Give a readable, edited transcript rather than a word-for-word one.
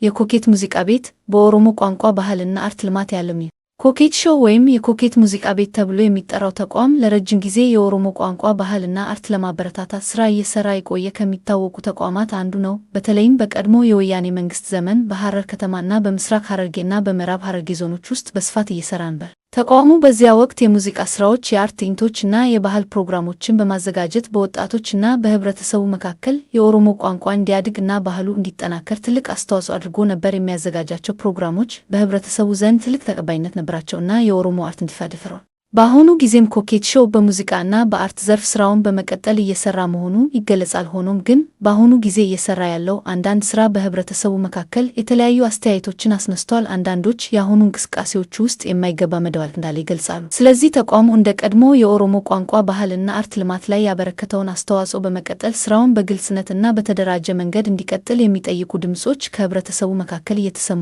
የኮኬት ሙዚቃ ቤት በኦሮሞ ቋንቋ ባህልና አርት ልማት ያለም። ኮኬት ሾው ወይም የኮኬት ሙዚቃ ቤት ተብሎ የሚጠራው ተቋም ለረጅም ጊዜ የኦሮሞ ቋንቋ ባህልና አርት ለማበረታታት ስራ እየሰራ የቆየ ከሚታወቁ ተቋማት አንዱ ነው። በተለይም በቀድሞ የወያኔ መንግስት ዘመን በሐረር ከተማና በምስራቅ ሐረርጌና በምዕራብ ሐረርጌ ዞኖች ውስጥ በስፋት እየሰራ ነበር። ተቋሙ በዚያ ወቅት የሙዚቃ ስራዎች፣ የአርት ትዕይንቶች እና የባህል ፕሮግራሞችን በማዘጋጀት በወጣቶች እና በህብረተሰቡ መካከል የኦሮሞ ቋንቋ እንዲያድግ እና ባህሉ እንዲጠናከር ትልቅ አስተዋጽኦ አድርጎ ነበር። የሚያዘጋጃቸው ፕሮግራሞች በህብረተሰቡ ዘንድ ትልቅ ተቀባይነት ነበራቸው እና የኦሮሞ አርት እንዲፋፋም። በአሁኑ ጊዜም ኮኬት ሾው በሙዚቃ እና በአርት ዘርፍ ስራውን በመቀጠል እየሰራ መሆኑ ይገለጻል። ሆኖም ግን በአሁኑ ጊዜ እየሰራ ያለው አንዳንድ ስራ በህብረተሰቡ መካከል የተለያዩ አስተያየቶችን አስነስቷል። አንዳንዶች የአሁኑ እንቅስቃሴዎቹ ውስጥ የማይገባ መደባለቅ እንዳለ ይገልጻሉ። ስለዚህ ተቋሙ እንደ ቀድሞ የኦሮሞ ቋንቋ ባህልና አርት ልማት ላይ ያበረከተውን አስተዋጽኦ በመቀጠል ስራውን በግልጽነት እና በተደራጀ መንገድ እንዲቀጥል የሚጠይቁ ድምጾች ከህብረተሰቡ መካከል እየተሰሙ